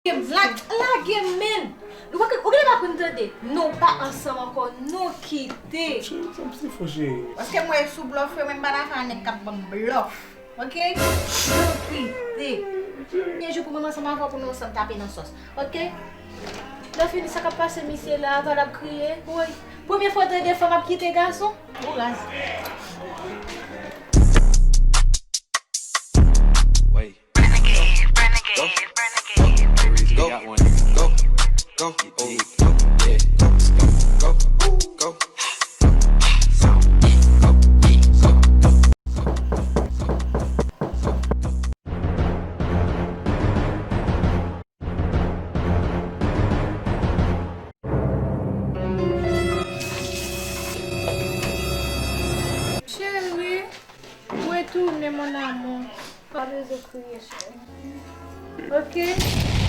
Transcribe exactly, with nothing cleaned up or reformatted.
Lage, lage men. Ou pa, ou genlè pa konn tande. Nou pa ansanm ankò, nou kite. Cheri, sa m si fò, cheri. Paske mwen sou blòf, mwen m pa dakò a nèg k ap ban m blòf. Ok? Nou kite. Premye jou pou mwen ansanm avè w pou nou ansanm tape nan sòs. Ok? Lè fini sa k ap pase misye la, avan l ap kriye. Woy. Premye fwa w tande fanm ap kite gason? Ou raz. Wait. Go. Go. Go. Go. Go. Go. Go. Go. Go. Go. Cheri, mwen tounen, mon amour. Pa bezwen kriye, cheri. Ok?